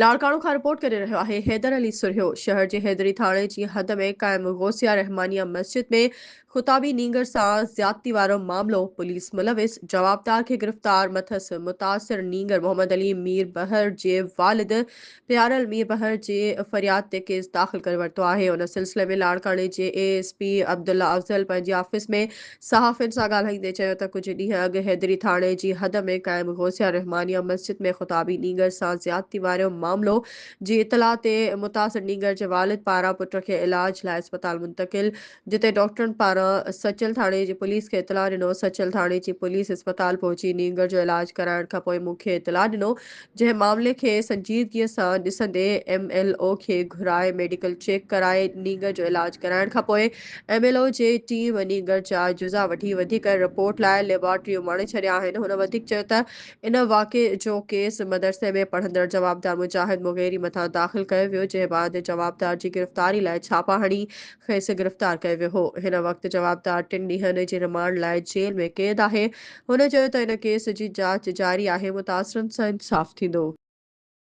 لاڙڪاڻو کان رپورٽ ڪري رهيو آهي حيدر علي سرهيو شهر جي حيدري ٿاڻي جي حد ۾ قائم غوثيه رحمانيه مسجد ۾ خطابي نينگر سان زيادتي وارو معاملو پوليس ملوث جوابدار کي گرفتار مٿس متاثر نينگر محمد علي مير بحر جي والد پيارل مير بحر جي فرياد تي ڪيس داخل ڪري ورتو آهي ان سلسلي ۾ لاڙڪاڻي جي اي ايس پي عبدالله افضل پنهنجي آفيس ۾ صحافين سان ڳالهائيندي چيو ته ڪجهه ڏينهن اڳ حيدري ٿاڻي جي حد ۾ قائم غوثيه رحمانيه مسجد ۾ خطابي نينگر سان زيادتي وارو معاملو جي اطلاع تي متاثر نينگر جي والد پاران پٽ کي علاج لاء اسپتال منتقل جتي ڊاڪٽرن پاران سچل ٿاڻي جي پوليس کي اطلاع ڏنو سچل ٿاڻي جي پوليس اسپتال پهچي نينگر جو علاج ڪرائڻ کانپوء مون کي اطلاع ڏنو جنهن معاملي کي سنجيدگي سان ڏسندي ايم ايل او کي گهرائي ميڊيڪل چيڪ ڪرائي نينگر جو علاج ڪرائڻ کانپوء ايم ايل او جي ٽيم نينگر جا جزا وٺي وڌيڪ رپورٽ لاء ليبارٽري اماڻي ڇڏيا آهن هن وڌيڪ چيو ته ان واقعي جو ڪيس مدرسي ۾ پڙهندڙ جوابدار مجاهد مغيري مٿان داخل ڪيو ويو جنهن بعد جوابدار جي گرفتاري لاء ڇاپا هڻي کيس گرفتار ڪيو ويو هو هن وقت جوابدار ٽن ڏينهن جي رمانڊ لاء جيل ۾ قيد آهي هن چيو ته ان ڪيس جي جاچ جاري آهي، متاثرن سان انصاف ٿيندو.